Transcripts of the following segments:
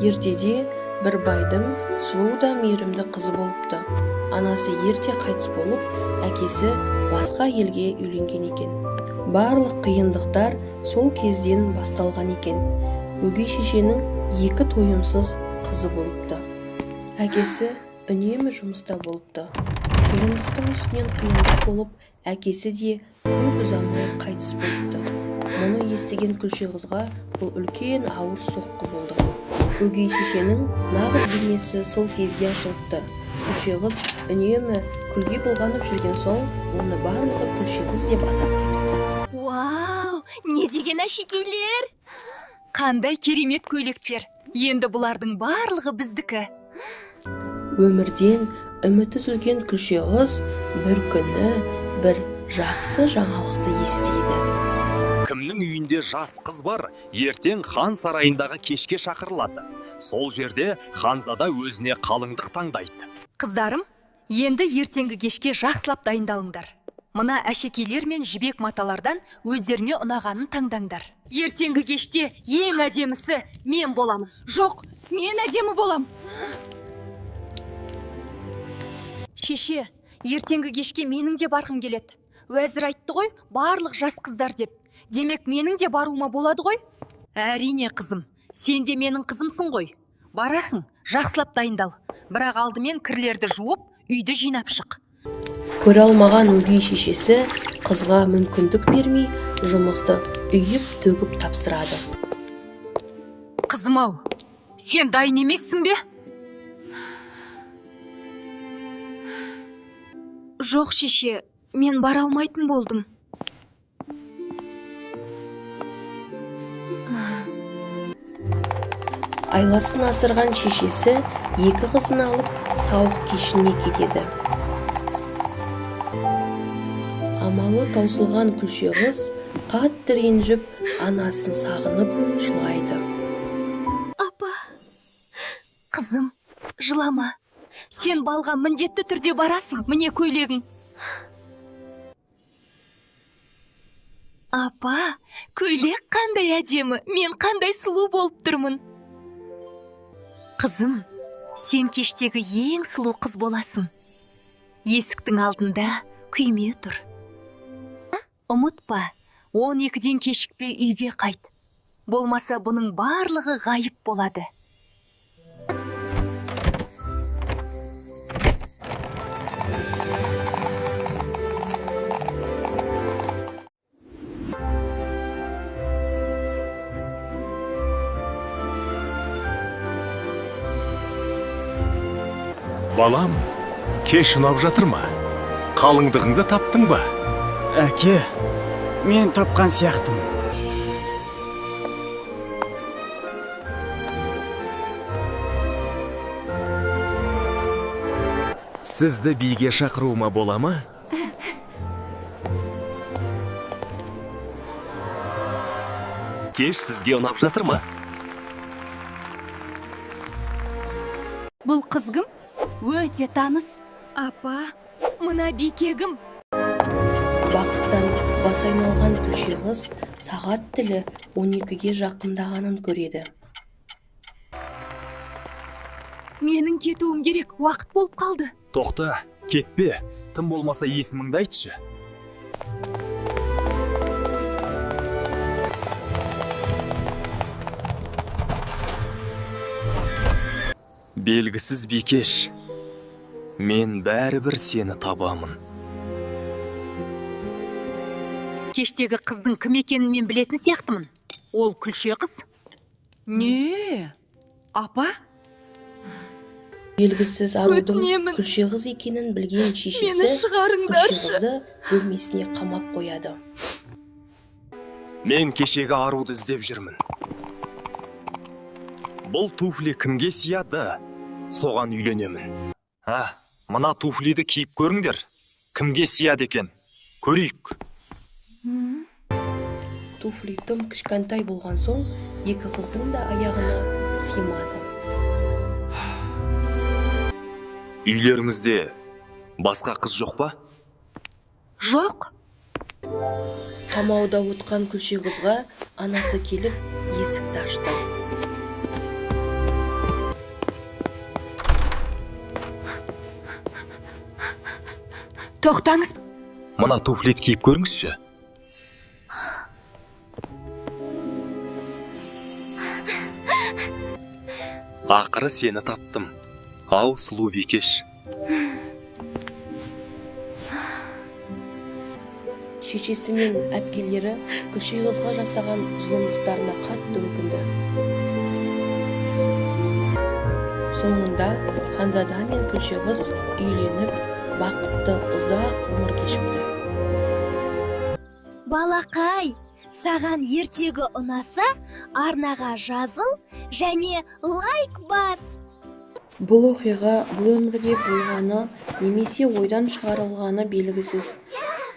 Ертеде бір байдың сұлу да мейірімді қызы болыпты. Анасы ерте қайтыс болып, әкесі басқа елге үйленген екен. Барлық қиындықтар сол кезден басталған екен. Өгей шешенің екі тойымсыз қызы болыпты. Әкесі үнемі жұмыста болыпты. Қиындықтың үстінен қиындық болып, әкесі де көп ұзамай қайтыс болыпты. Мұны естіген Күлше қызға бұл үлкен ауыр соққы болды. Өгей шешенің нағыз бейнесі сол кезде ашылыпты. Күлше қыз үнемі күлге былғанып жүрген соң, оны барлығы Күлше қыз деп атап кетіпті. Вау, не деген әшекейлер! Қандай керемет көйлектер! Енді бұлардың барлығы біздікі. Өмірден үміті үзілген Күлше қыз бір күні бір жақсы жаңалықты естиді. Кімнің үйінде жас қыз бар, ертең хан сарайындағы кешке шақырылады. Сол жерде ханзада өзіне қалыңдық таңдайды. Қыздарым, енді ертеңгі кешке жақсылап дайындалыңдар. Мына әшекейлер мен жібек маталардан өздеріңе ұнағанын таңдаңдар. Ертеңгі кеште ең әдемісі мен боламын. Жоқ, мен әдемі болам. Шеше, ертеңгі кешке менің де барғым келеді. Уәзір айтты ғой, барлық жас қыздар деп. Демек, менің де баруыма болады ғой? Әрине, қызым, сен де менің қызымсың ғой. Барасың, жақсылап дайындал. Бірақ алдымен кірлерді жуып, үйді жинап шық. Көре алмаған өгей шешесі қызға мүмкіндік бермей, жұмысты үйіп төгіп тапсырады. Қызым-ау, сен дайын емессің бе? Жоқ, шеше, мен бара алмайтын болдым. Айласын асырған шешесі екі қызын алып сауық кешіне кетеді. Амалы таусылған Күлше қыз қатты ренжіп, анасын сағынып жылайды. Апа, қызым, жылама. Сен балға міндетті түрде барасың, міне көйлегің. Апа, көйлек қандай әдемі, мен қандай сұлу болып тұрмын. Қызым, сен кештегі ең сұлу қыз боласың. Есіктің алдында күйме тұр. Ұмытпа, 12-ден кешікпей үйге қайт. Болмаса бұның барлығы ғайып болады. Балам, кеш ұнап жатыр ма? Қалыңдығыңды таптың ба? Әке, мен тапқан сияқтымын. Сізді биге шақыруыма бола ма? Кеш сізге ұнап жатыр ма? Бұл қыз кім? Өте таныс. Апа, мына бике кім? Бақыттан бас айналған Күлше қыз сағат тілі 12-ге жақындағанын көреді. Менің кетуім керек, уақыт болып қалды. Тоқта, кетпе, тым болмаса есіміңді айтшы. Белгісіз бикеш, мен бәрібір сені табамын. Кештегі қыздың кім екенін мен білетін сияқтымын. Ол Күлше қыз. Не? Апа? Белгісіз арудың Өтінемін. Күлше қыз екенін білген шешесі Мені Күлше шығарыңдаршы. қызды бөлмесіне қамап қояды. Мен кешегі аруды іздеп жүрмін. Бұл туфли кімге сияды? Соған үйленемін. А, мына туфлиді киіп көріңдер. Кімге сияды екен? Көрейік. Туфли тым кішкентай болған соң, екі қыздың да аяғына сыймады. Үйлеріңізде басқа қыз жоқ па? Жоқ. Қамауда отқан Күлше қызға анасы келіп есікті ашты. Тоқтаңыз. Мына туфлиді киіп көріңізші. Ақыры сені таптым. Ау, сұлу бикеш. Шешесі мен әпкелері Күлше қызға жасаған зұлымдықтарына қатты өкінді. Соңында ханзада мен Күлше қыз үйленіп, бақытты ұзақ ғұмыр кешіпті. Балақай, саған ертегі ұнаса, арнаға жазыл және лайк бас. Бұл оқиға бұл өмірде болғаны немесе ойдан шығарылғаны белгісіз.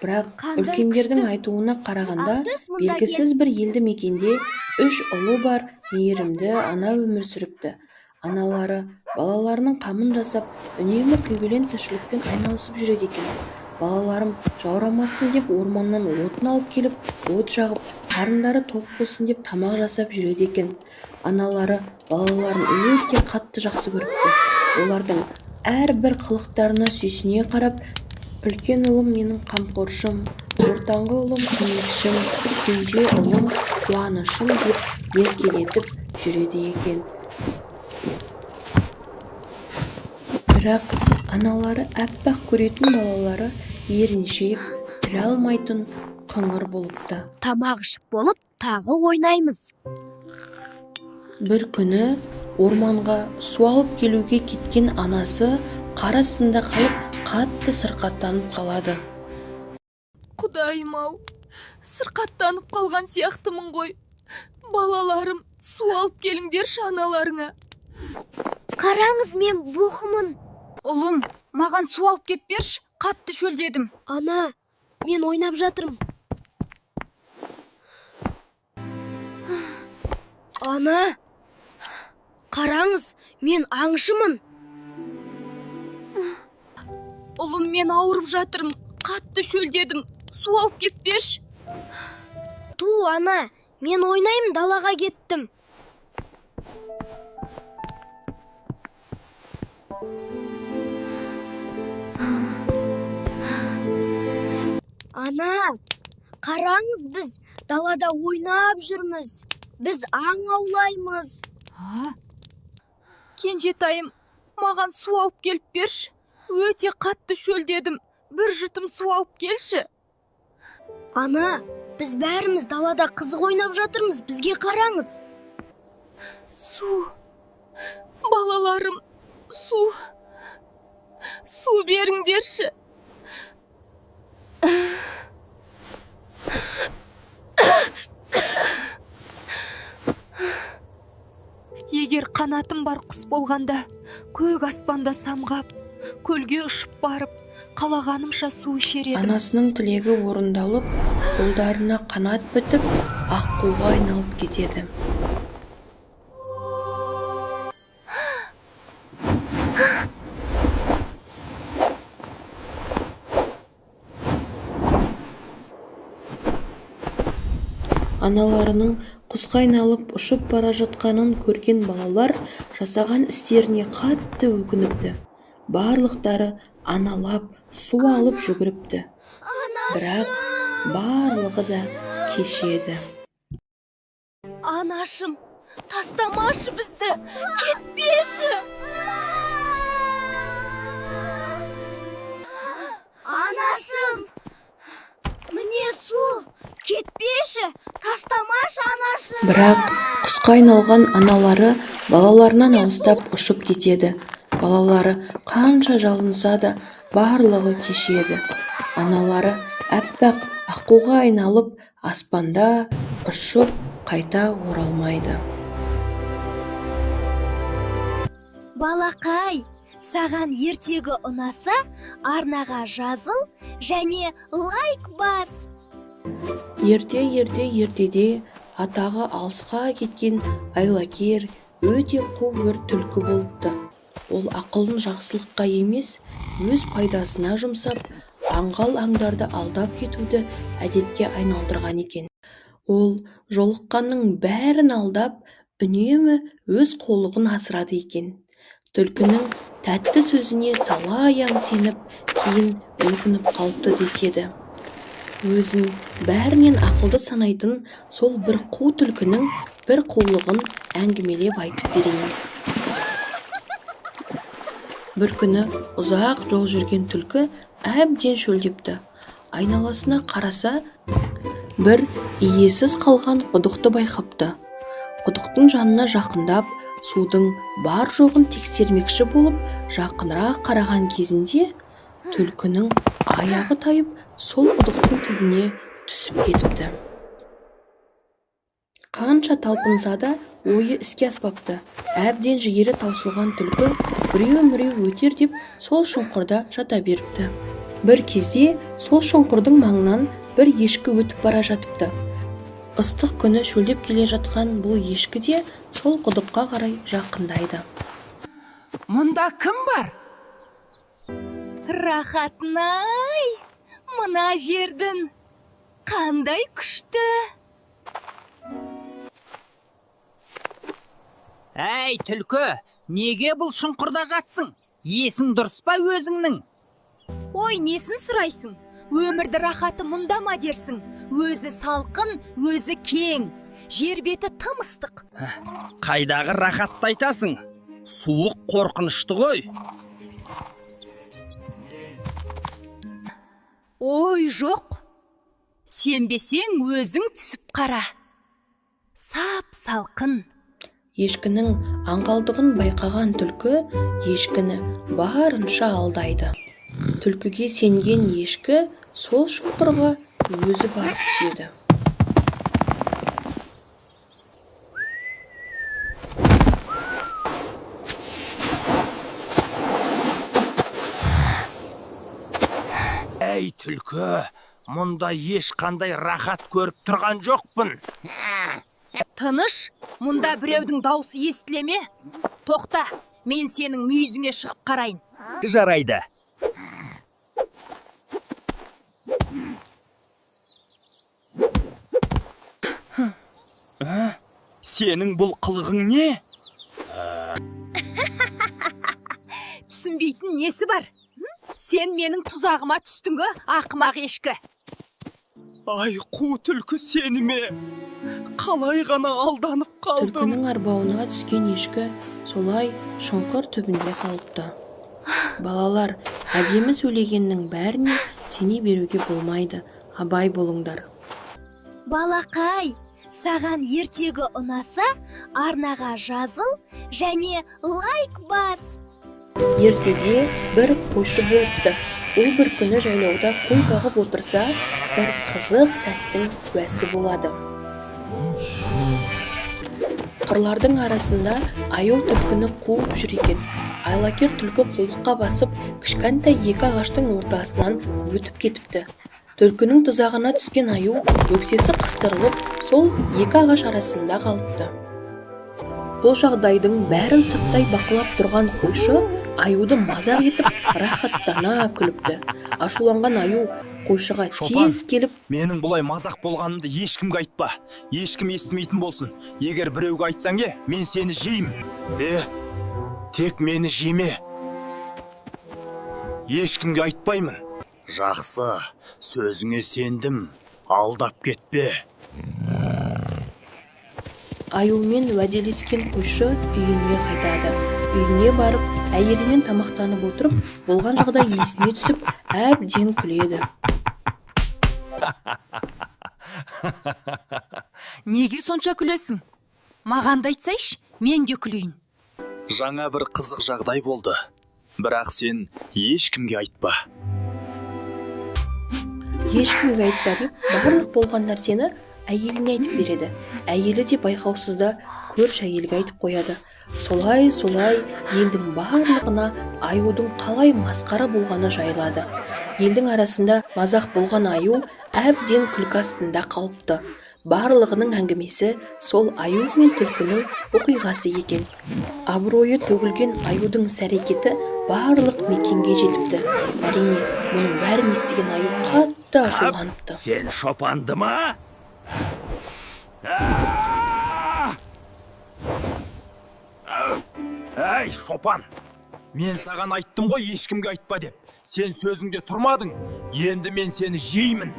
Бірақ Қандай үлкендердің күшті. айтуына қарағанда, Ақтөс мұнда кел. белгісіз бір елді мекенде үш ұлы бар мейірімді ана өмір сүріпті. Аналары балаларының қамын жасап, үнемі күйбелең тіршілікпен айналысып жүреді екен. Балаларым жаурамасын деп орманнан отын алып келіп, от жағып, қарындары тоқ болсын деп тамақ жасап жүреді екен. Аналары балаларын өте қатты жақсы көріпті. Олардың әрбір қылықтарына сүйсіне қарап, үлкен ұлым менің қамқоршым, ортаңғы ұлым көмекшім, кенже ұлым қуанышым деп еркелетіп жүреді екен. Бірақ аналары аппақ көретін балалары еріншек, тіл алмайтын қыңыр болыпты. Тамақ ішіп болып, тағы ойнаймыз. Бір күні орманға су алып келуге кеткен анасы қар астында қалып, қатты сырқаттанып қалады. Құдайым ау, сырқаттанып қалған сияқтымын ғой. Балаларым, су алып келіңдерші аналарыңа. Қараңыз, мен бұқымын. Ұлым, маған су алып кеп берші, қатты шөлдедім. Ана, мен ойнап жатырмын. Ана, қараңыз, мен аңшымын. Ұлым, мен ауырып жатырмын, қатты шөлдедім, су алып кеп берші. Ту, ана, мен ойнаймын, далаға кеттім. Ана, қараңыз, біз далада ойнап жүрміз. Біз аң аулаймыз. Кенжетайым, маған су алып келіп берші. Өте қатты шөлдедім. Бір жұтым су алып келші. Ана, біз бәріміз далада қызық ойнап жатырмыз. Бізге қараңыз. Су. Балаларым, су. Су беріңдерші. Егер қанатым бар құс болғанда, көк аспанда самғап, көлге ұшып барып, қалағанымша су ішер едім. Анасының тілегі орындалып, ұлдарына қанат бітіп, аққуға айналып кетеді. Аналарының құсқа айналып ұшып бара жатқанын көрген балалар жасаған істеріне қатты өкініпті. Барлықтары аналап су алып жүгіріпті. Бірақ барлығы да кеш еді. Анашым, тастамашы бізді, кетпеші. Анашым, міне су, кетпеші, тастамашы, анашым. Бірақ құсқа айналған аналары балаларынан алыстап ұшып кетеді. Балалары қанша жалынса да барлығы кеш еді. Аналары аппақ аққуға айналып аспанда ұшып қайта оралмайды. Балақай, саған ертегі ұнаса, арнаға жазыл және лайк бас. Ерте-ерте ертеде атағы алысқа кеткен айлакер өте қу бір түлкі болыпты. Ол ақылын жақсылыққа емес, өз пайдасына жұмсап, аңғал аңдарды алдап кетуді әдетке айналдырған екен. Ол жолыққанның бәрін алдап, үнемі өз қулығын асырады екен. Түлкінің тәтті сөзіне талай аң сеніп, кейін өкініп қалыпты деседі. Өзін бәрінен ақылды санайтын сол бір қу түлкінің бір қулығын әңгімелеп айтып берейін. Бір күні ұзақ жол жүрген түлкі әбден шөлдепті. Айналасына қараса, бір иесіз қалған құдықты байқапты. Құдықтың жанына жақындап, судың бар-жоғын тексермекші болып, жақынырақ қараған кезінде түлкінің аяғы тайып, сол құдықтың түбіне түсіп кетіпті. Қанша талпынса да ойы іске аспапты. Әбден жігері таусылған түлкі біреу-міреу өтер деп сол шұңқырда жата беріпті. Бір кезде сол шұңқырдың маңынан бір ешкі өтіп бара жатыпты. Ыстық күні шөлдеп келе жатқан бұл ешкі де сол құдыққа қарай жақындайды. Мұнда кім бар? Рахатын-ай, мына жердің қандай күшті! Әй, түлкі, неге бұл шұңқырда жатсың? Есің дұрыс па өзіңнің? Ой, несін сұрайсың? Өмірді рахаты мұнда ма дерсің? Өзі салқын, өзі кең. Жер беті тым ыстық. Қайдағы рахатты айтасың? Суық қорқынышты ғой. Ой, жоқ. Сенбесең өзің түсіп қара. Сап салқын. Ешкінің аңғалдығын байқаған түлкі ешкіні барынша алдайды. Түлкіге сенген ешкі сол шұңқырға өзі барып түседі. Әй, түлкі, мұнда ешқандай рахат көріп тұрған жоқпын. Тыныш, мұнда біреудің даусы естіле ме? Тоқта, мен сенің мүйізіңе шығып қарайын. Жарайды. Сенің бұл қылығың не? Түсінбейтін несі бар? Сен менің тұзағыма түстің ге, ақымақ ешкі. Ай, қу түлкі сені ме? Қалай ғана алданып қалдым. Түлкінің арбауына түскен ешкі солай шұңқыр түбінде қалыпты. Балалар, әдемі сөйлегеннің бәріне сене беруге болмайды. Абай болыңдар. Балақай, саған ертегі ұнаса, арнаға жазыл және лайк бас. Ертеде бір қойшы болыпты. Ол бір күні жайлауда қой бағып отырса, бір қызық сәттің куәсі болады. Қырлардың арасында аю түлкіні қуып жүр екен. Айлакер түлкі қолыққа басып, кішкентай екі ағаштың ортасынан өтіп кетіпті. Түлкінің тұзағына түскен аю бөксесі қыстырылып, сол екі ағаш арасында қалыпты. Бұл жағдайдың бәрін сырттай бақылап тұрған қойшы аюды мазақ етіп, рахаттана күліпті. Ашуланған аю қойшыға тез келіп, менің бұлай мазақ болғанымды ешкімге айтпа, ешкім естімейтін болсын. Егер біреуге айтсаң, мен сені жеймін. Тек мені жеме. Ешкімге айтпаймын. Жақсы, сөзіңе сендім, алдап кетпе. Аюмен уәделескен қойшы үйіне қайтады. Үйіне барып, әйелімен тамақтанып отырып, болған жағдай есіне түсіп, әбден күледі. Неге сонша күлесің? Маған да айтсайшы, мен де күлейін. Жаңа бір қызық жағдай болды. Бірақ сен ешкімге айтпа. Ешкімге айтпа деп, барлық болған нәрсені әйеліне айтып береді. Әйелі де байқаусызда көрші әйелге айтып қояды. Солай-солай елдің барлығына аюдың қалай масқара болғаны жайылады. Елдің арасында мазақ болған аю әбден күлкі астында қалыпты. Барлығының әңгімесі сол аю мен түлкінің оқиғасы екен. Абыройы төгілген аюдың іс-әрекеті барлық мекенге жетіпті. Әрине, мұның бәрін естіген аю қатты ашуланыпты. Сен шопанды ма? Әй, шопан, Мен саған айттым ғой ешкімге айтпа деп. Сен сөзіңде тұрмадың. Енді мен сені жеймін.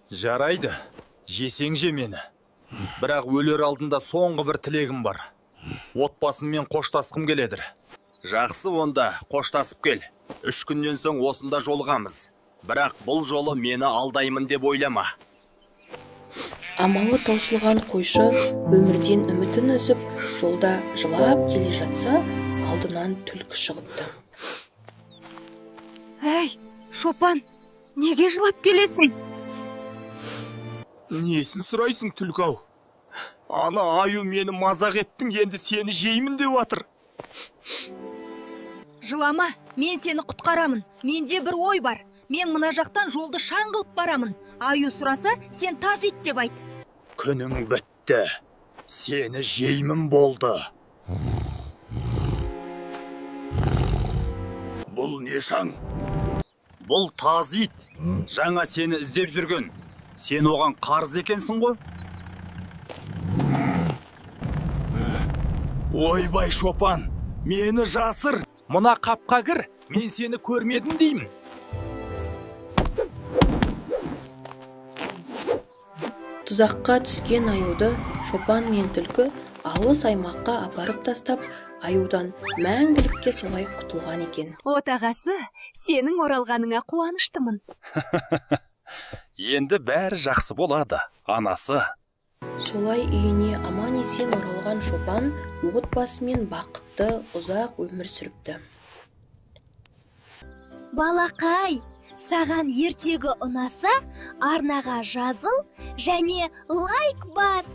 Жарайды, жесең же мені. Бірақ өлер алдында соңғы бір тілегім бар. Отбасыммен қоштасқым келеді. Жақсы, онда қоштасып кел. 3 күннен соң осында жолығамыз. Бірақ бұл жолы мені алдаймын деп ойлама. Амалы таусылған қойшы өмірден үмітін үзіп, жолда жылап келе жатса, алдынан түлкі шығыпты. Әй, шопан, неге жылап келесің? Несін сұрайсың, түлкі ау? Ана аю мені мазақ еттің, енді сені жеймін деп жатыр. Жылама, мен сені құтқарамын. Менде бір ой бар. Мен мына жақтан жолды шаң қылып барамын. Аю сұраса, сен таз ит деп айт. Күнің бітті. Сені жеймін болды. Бұл не шаң? Бұл таз ит. Жаңа сені іздеп жүрген. Сен оған қарыз екенсің ғой. Ойбай, шопан, мені жасыр. Мына қапқа кір, мен сені көрмедім деймін. Тұзаққа түскен аюды шопан мен түлкі алыс аймаққа апарып тастап, аюдан мәңгілікке солай құтылған екен. Отағасы, сенің оралғаныңа қуаныштымын. Енді бәрі жақсы болады, анасы. Солай үйіне аман-есен оралған шопан отбасымен бақытты ұзақ өмір сүріпті. Балақай, саған ертегі ұнаса, арнаға жазыл және лайк бас.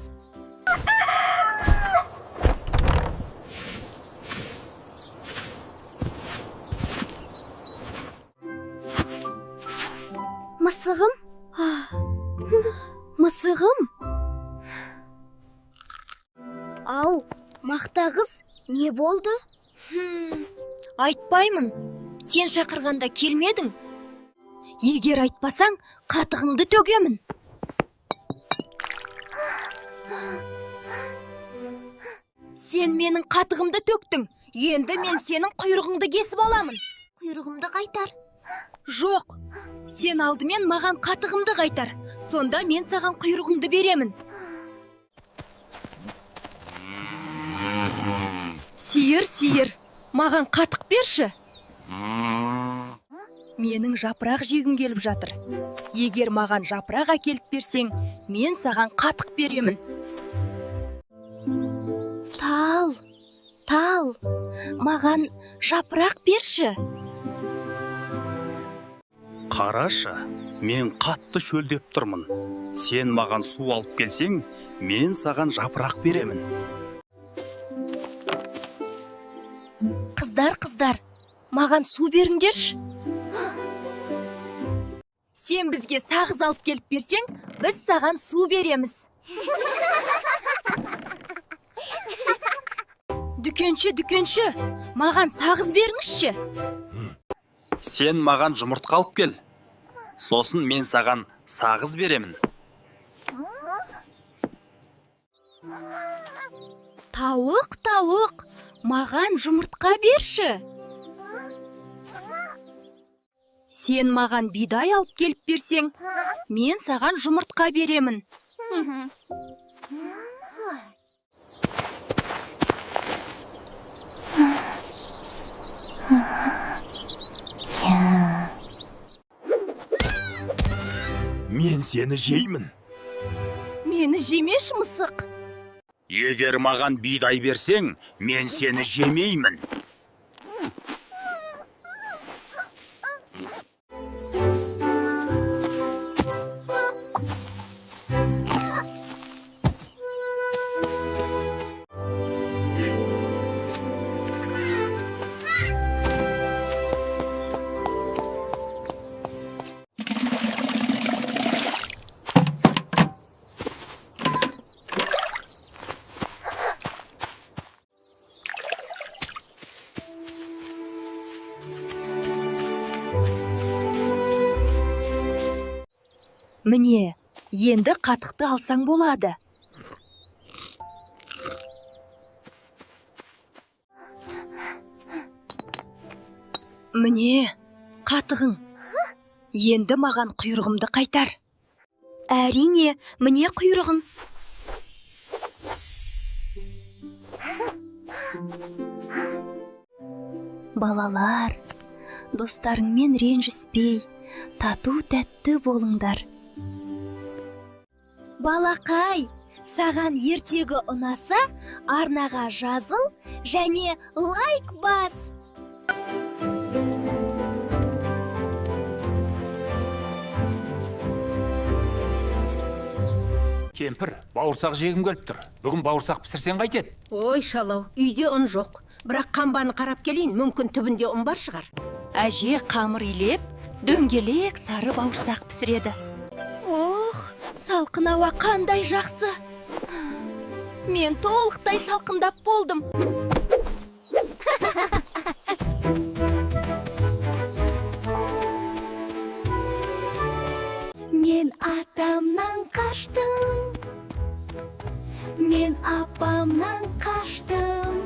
Мысығым? Мысығым? Ау, мақта қыз, не болды? Айтпаймын. Сен шақырғанда келмедің. Егер айтпасаң, қатығыңды төгемін. Сен менің қатығымды төктің. Енді мен сенің құйрығыңды кесіп аламын. Құйрығымды қайтар. Жоқ, сен алдымен маған қатығымды қайтар. Сонда мен саған құйрығыңды беремін. Сиыр, сиыр, маған қатық берші. Менің жапырақ жегім келіп жатыр. Егер маған жапырақ әкеліп берсең, мен саған қатық беремін. Тал, тал, маған жапырақ берші. Қарашы, мен қатты шөлдеп тұрмын. Сен маған су алып келсең, мен саған жапырақ беремін. Қыздар, қыздар, маған су беріңдерші. Сен бізге сағыз алып келіп берсең, біз саған су береміз. Дүкенші, дүкенші, маған сағыз беріңізші. Сен маған жұмыртқа алып кел. Сосын мен саған сағыз беремін. Тауық, тауық, маған жұмыртқа берші. Сен маған бидай алып келіп берсең, мен саған жұмыртқа беремін. Мен сені жеймін. Мені жемеші, мысық. Егер маған бидай берсең, мен сені жемеймін. Міне, енді қатықты алсаң болады. Міне, қатығың. Енді маған құйрығымды қайтар. Әрине, міне құйрығың. Балалар, достарыңмен ренжіспей, тату тәтті болыңдар. Балақай, саған ертегі ұнаса, арнаға жазыл және лайк бас. Кемпір, бауырсақ жегім келіп тұр. Бүгін бауырсақ пісірсең қайтеді? Ой, шалау, үйде ұн жоқ. Бірақ қамбаны қарап келейін, мүмкін түбінде ұн бар шығар. Әже қамыр илеп, дөңгелек сары бауырсақ пісіреді. Ох, салқын ауа қандай жақсы. Мен толықтай салқындап болдым. Мен атамнан қаштым. Мен апамнан қаштым.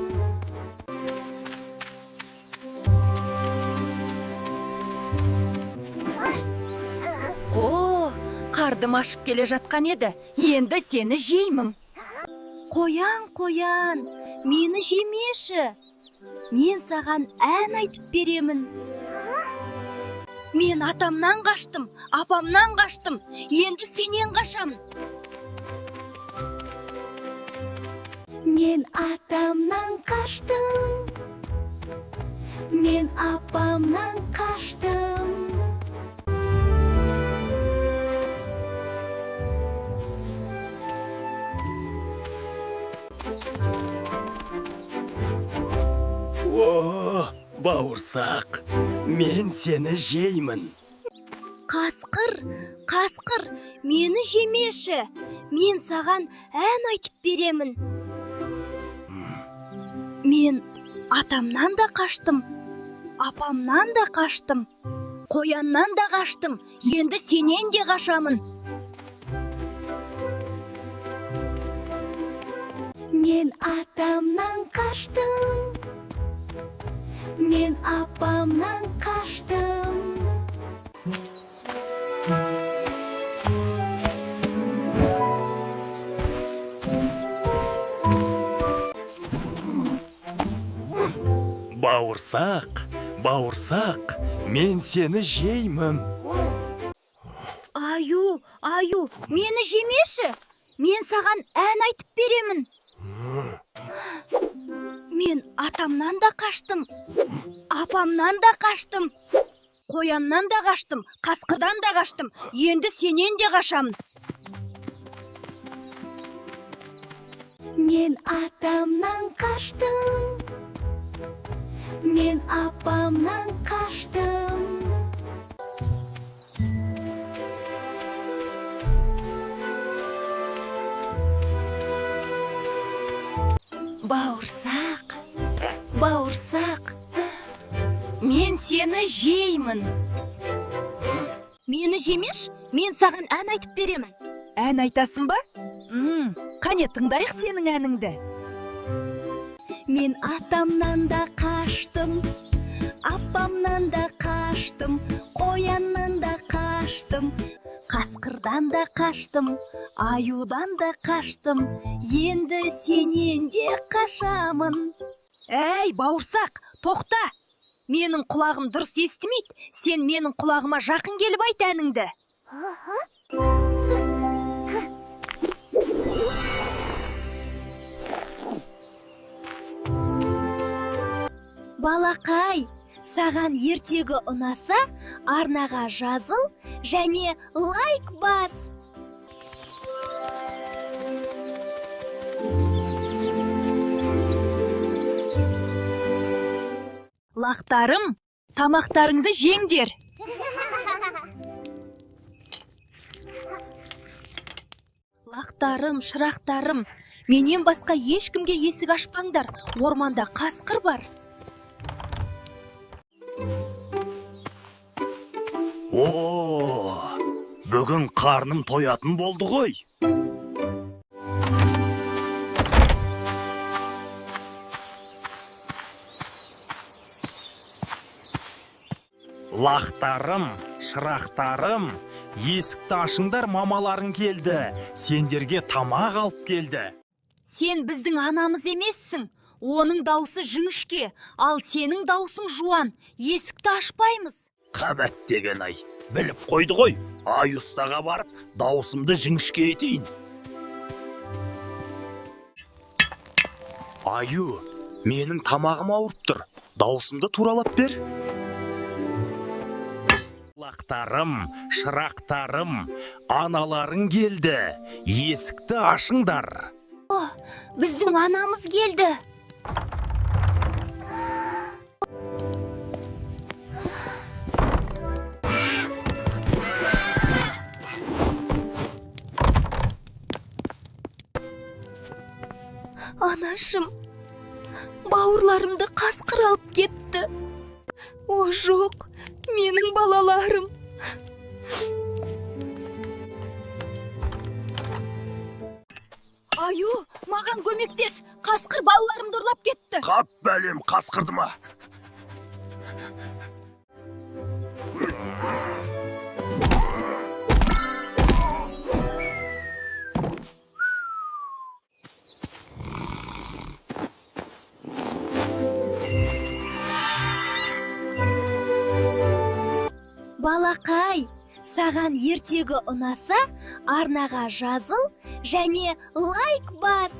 О, қардым ашып келе жатқан еді. Енді сені жеймін. Қоян, қоян, мені жемеші. Мен саған ән айтып беремін. Мен атамнан қаштым, апамнан қаштым, енді сенен қашамын. Мен атамнан қаштым. Мен апамнан қаштым. О, бауырсақ, мен сені жеймін. Қасқыр, қасқыр, мені жемеші. Мен саған ән айтып беремін. Мен атамнан да қаштым, апамнан да қаштым, қояннан да қаштым, енді сенен де қашамын. Мен атамнан қаштым. Мен апамнан қаштым. Бауырсақ, бауырсақ, мен сені жеймін. Аю, аю, мені жемеші. Мен саған ән айтып беремін. Мен атамнан да қаштым, апамнан да қаштым, қояннан да қаштым, қасқырдан да қаштым, енді сенен де қашамын. Мен атамнан қаштым. Мен апамнан қаштым. Бауырсақ, бауырсақ, мен сені жеймін. Мені жемеш, мен саған ән айтып беремін. Ән айтасың ба? Қане тыңдайық сенің әніңді. Мен атамнан да қаштым, апамнан да қаштым, қояннан да қаштым, қасқырдан да қаштым, аюдан да қаштым, енді сенен де қашамын. Әй, бауырсақ, тоқта! Менің құлағым дұрыс естімейді, сен менің құлағыма жақын келіп айт әніңді. Балақай, саған ертегі ұнаса, арнаға жазыл және лайк бас. Лақтарым, тамақтарыңды жеңдер. Лақтарым, шырақтарым, менен басқа ешкімге есік ашпаңдар. Орманда қасқыр бар. О, бүгін қарным тоятын болды ғой. Лақтарым, шырақтарым, есікті ашыңдар, мамаларың келді. Сендерге тамақ алып келді. Сен біздің анамыз емессің. Оның даусы жіңішке, ал сенің даусың жуан. Есікті ашпаймыз. Қабат деген ай, біліп қойды ғой. Ай ұстаға барып, даусымды жіңішке етейін. Аю, менің тамағым ауырып тұр. Даусымды туралап бер. Лақтарым, шырақтарым, аналарың келді. Есікті ашыңдар. Біздің анамыз келді. Анашым, бауырларымды қасқыр алып кетті. О жоқ, менің балаларым. Аю, маған көмектес. Қасқыр балаларымды ұрлап кетті. Қап бәлем, қасқырды ма? Балақай, саған ертегі ұнаса, арнаға жазыл және лайк бас.